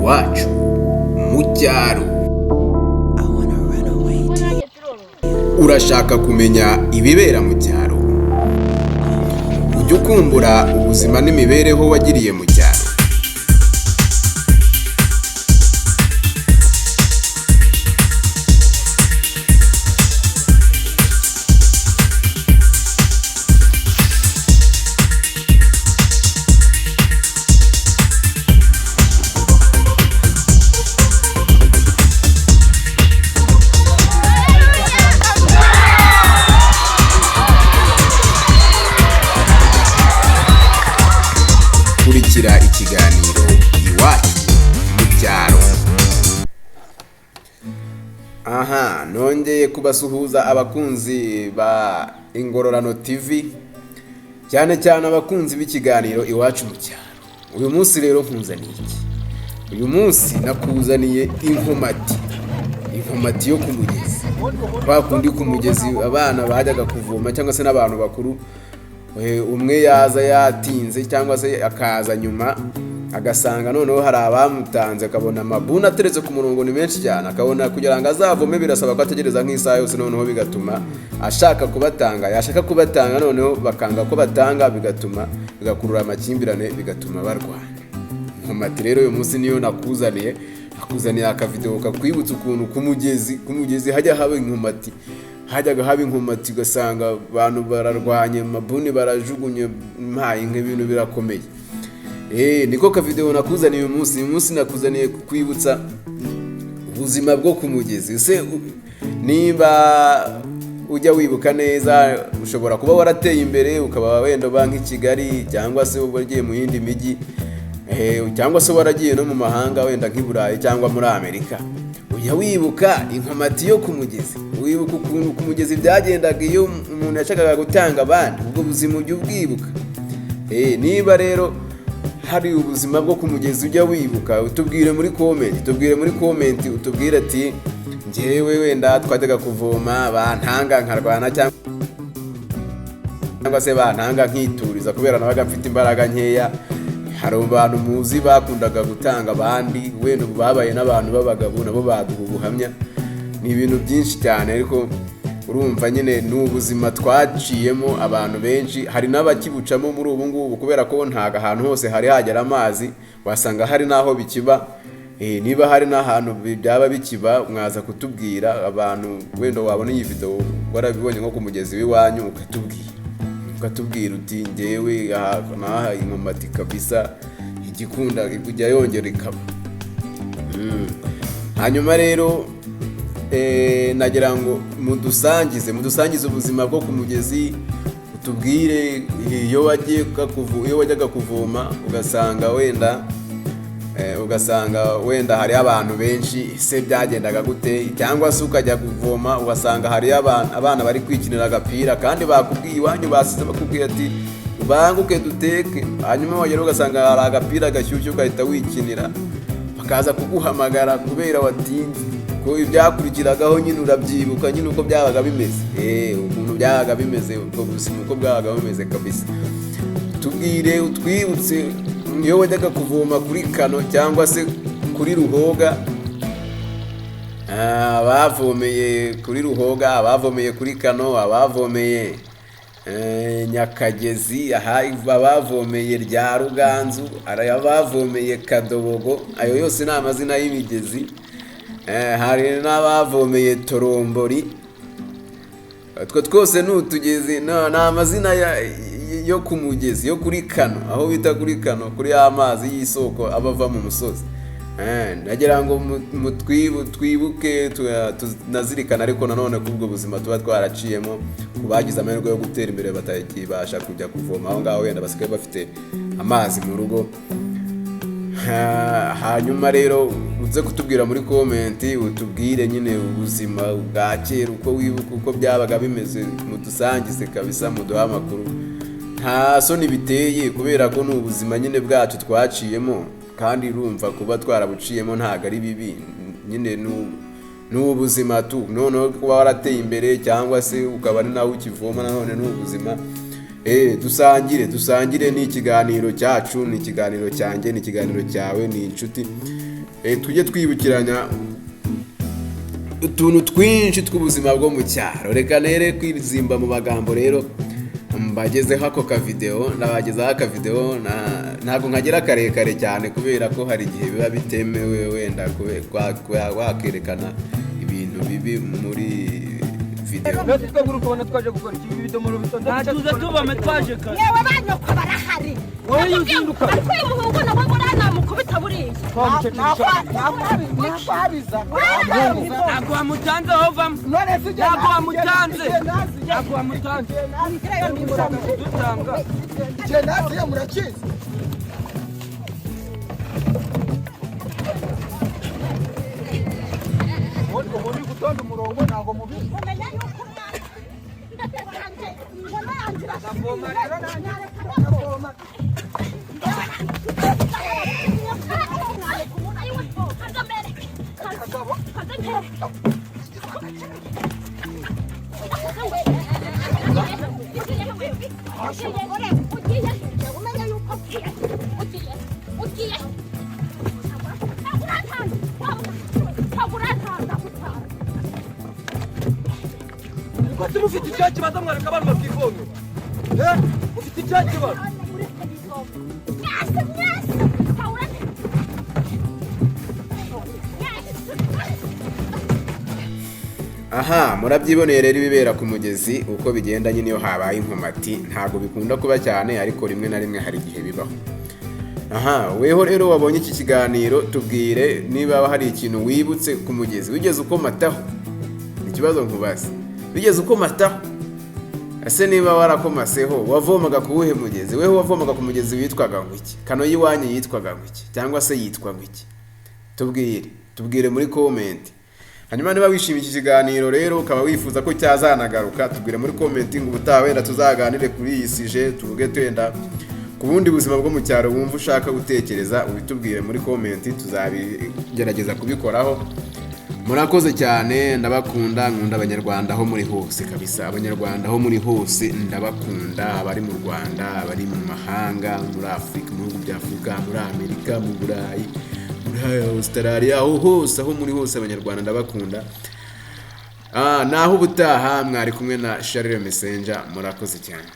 Iwacu mu cyaro. I wanna run away to you. Urashaka kumenya ibibera mu cyaro? Ujya ukumbura ubuzima n'imibereho wagiriye mu cyaro? Kurikira ikiganiro Iwacu mu Cyaro. Aha nongeye kubasuhuza, abakunzi ba Ingororano TV, cyane cyane abakunzi b'ikiganiro Iwacu mu Cyaro. Uyu munsi rero nkuzaniye iki? Uyu munsi nakuzaniye inkomati, inkomati yo ku mugezi, kwa kundi ku mugezi abana bajyaga kuvoma cyangwa se n'abantu bakuru. Umwe yaza yatinze cyangwa se akaza nyuma, agasanga noneho hari abamutanze, akabona amabuni ateretse ku murongo ni menshi cyane, akabona kugira ngo azavome birasaba ko ategereza nk'isaha yose. Noneho bigatuma ashaka kubatanga, yashaka kubatanga noneho bakanga ko batanga, bigatuma bigakurura amakimbirane, bigatuma barwana. Inkomati rero uyu munsi niyo nakuzaniye. Nakuzaniye akavidewo kakwibutsa ukuntu ku mugezi hajya haba inkomati, hajyaga haba inkomati, ugasanga abantu bararwanye, amabuni barajugunye, mpaye nk'ibintu birakomeye. Niko kavidewo nakuzaniye uyu munsi. Uyu munsi nakuzaniye kukwibutsa ubuzima bwo ku mugezi. Ese niba ujya wibuka neza, ushobora kuba warateye imbere, ukaba wenda uba nk'i Kigali cyangwa se wagiye mu yindi mijyi, cyangwa se waragiye no mu mahanga, wenda nk'i Burayi cyangwa muri Amerika, ujya wibuka inkomati yo ku mugezi? Wibuka ukuntu ku mugezi byagendaga iyo umuntu yashakaga gutanga abandi? Ubwo buzima ujya ubwibuka? Niba rero hari ubuzima bwo ku mugezi ujya wibuka, utubwire muri comment, tubwire muri comment, utubwire ati: "Njyewe wenda twajyaga kuvoma bantanga nkarwana, cyangwa se bantanga nkituriza kubera nabaga mfite imbaraga nkeya." Hari abantu muzi bakundaga gutanga abandi, wenda ubu babaye n'abantu b'abagabo, nabo baduha ubuhamya. Ni ibintu byinshi cyane, ariko urumva nyine ni ubuzima twaciyemo abantu benshi, hari n'abakibucamo muri ubu ngubu, kubera ko ntago ahantu hose hari hagera amazi, wasanga hari n'aho bikiba. Niba hari n'ahantu byaba bikiba, mwaza kutubwira. Abantu wenda wabona iyi video warabibonye nko ku mugezi w'iwanyu, ukatubwira uti: "Ngewe aha n'aha inkomati kabisa igikunda kujya yongera ikaba." Hanyuma rero nagira ngo mudusangize ubuzima bwo ku mugezi, utubwire iyo wajyaga kuvoma ugasanga wenda hariyo abantu benshi, ese byagendaga gute? Cyangwa se ukajya kuvoma ugasanga hariyo abana bari kwikinira agapira, kandi bakubwiye iwanyu, basize bakubwiye ati: "Ubanguke duteke." Hanyuma wagera ugasanga hari agapira gashyushye, ugahita wikinira, bakaza kuguhamagara kubera watinze. Ko ibyakurikiragaho nyine urabyibuka nyine uko byabaga bimeze, ukuntu byabaga bimeze, ubwo buzima uko bwabaga bumeze kabisa. Tubwire, utwibutse iyo wajyaga kuvoma kuri kano cyangwa se kuri Ruhoga. Abavomeye kuri Ruhoga, abavomeye kuri kano, abavomeye Nyakagezi, aha abavomeye rya Ruganzu, hari abavomeye Kadobogo, ayo yose ni amazina y'imigezi. Hari n'abavomeye Torombori. Utwo twose ni utugezi, ni amazina yo ku mugezi, yo kuri kano, aho bita kuri kano, kuri ya mazi y'isoko aba ava mu musozi. Nagira ngo twibuke, tunazirikana, ariko nanone ko ubwo buzima tuba twaraciyemo, ku bagize amahirwe yo gutera imbere batakibasha kujya kuvoma aho ngaho, wenda basigaye bafite amazi mu rugo. Hanyuma rero uze kutubwira muri comment, utubwire nyine ubuzima bwa kera uko wibuka uko byabaga bimeze, mudusangize kabisa, muduhe amakuru. Nta soni biteye, kubera ko ni ubuzima nyine bwacu twaciyemo, kandi urumva kuba twarabuciyemo ntabwo ari bibi nyine, ni ubuzima tu. Noneho kuba warateye imbere cyangwa se ukaba ari nawe ukivoma, nanone ni ubuzima. Dusangire, ni ikiganiro cyacu, ni ikiganiro cyanjye, ni ikiganiro cyawe, ni inshuti. Tujye twibukiranya utuntu twinshi tw'ubuzima bwo mu cyaro. Reka nere kwizimba mu magambo rero, mbagezeho ako kavidewo. Ndabagezaho akavidewo, ntabwo nkagira karekare cyane kubera ko hari igihe biba bitemewe wenda wakerekana ibintu bibi muri videwo. Natwe twebwe ukabona twaje gukora iki? Ibidomoro bitonze. Tuza tubame twaje kare. Yewe, banyoko barahari. Wowe yuzinduka. Ariko uyu muhungu nawe buriya namukubita buriya. Nakwabiza. Ntabwo wamutanze aho vamo. Ntabwo wamutanze, ntabwo wamutanze dutanga. Igihe naziye murakizi. Ubu ni gutonda umurongo, ntabwo mubizi. Umenya yuko umwana wanjye ingoma yanjye Ndavoma rero nanjye. irashirira. Ndavoma. Ko mufite icyo kibazo, mwareka abantu bakivomera? Eh, mufite icyo kibazo? Mwese mwese. Aha murabyiboneye rero ibibera ku mugezi uko bigenda nyine iyo habaye inkomati. Ntabwo bikunda kuba cyane, ariko rimwe na rimwe hari igihe bibaho. Aha weho rero wabonye iki kiganiro, tubwire niba hari ikintu wibutse ku mugezi. Wigeze ukomataho? Ikibazo nkubaze, wigeze ukomataho? Ese niba warakomaseho, wavomaga ku wuhe mugezi? Weho wavomaga ku mugezi witwaga ngo iki? Kano y'iwanyu yitwaga ngo iki, cyangwa se yitwa ngo iki? Tubwire, tubwire muri comment. Hanyuma niba wishimiye iki kiganiro rero, ukaba wifuza ko cyazanagaruka, tubwire muri comment ngo ubutaha wenda tuzaganire kuri iyi sujet, tuvuge twenda ku bundi buzima bwo mu cyaro wumva ushaka gutekereza, ubitubwire muri comment, tuzabigerageza kubikoraho. Murakoze cyane, ndabakunda. Nkunda Abanyarwanda aho muri hose kabisa. Abanyarwanda aho muri hose ndabakunda, abari mu Rwanda, abari mu mahanga, muri Afurika, mu bihugu bya Afurika, muri Amerika, mu Burayi, muri Australia, aho hose, aho muri hose, Abanyarwanda ndabakunda. Naho ubutaha, mwari kumwe na Charles Messenger. Murakoze cyane.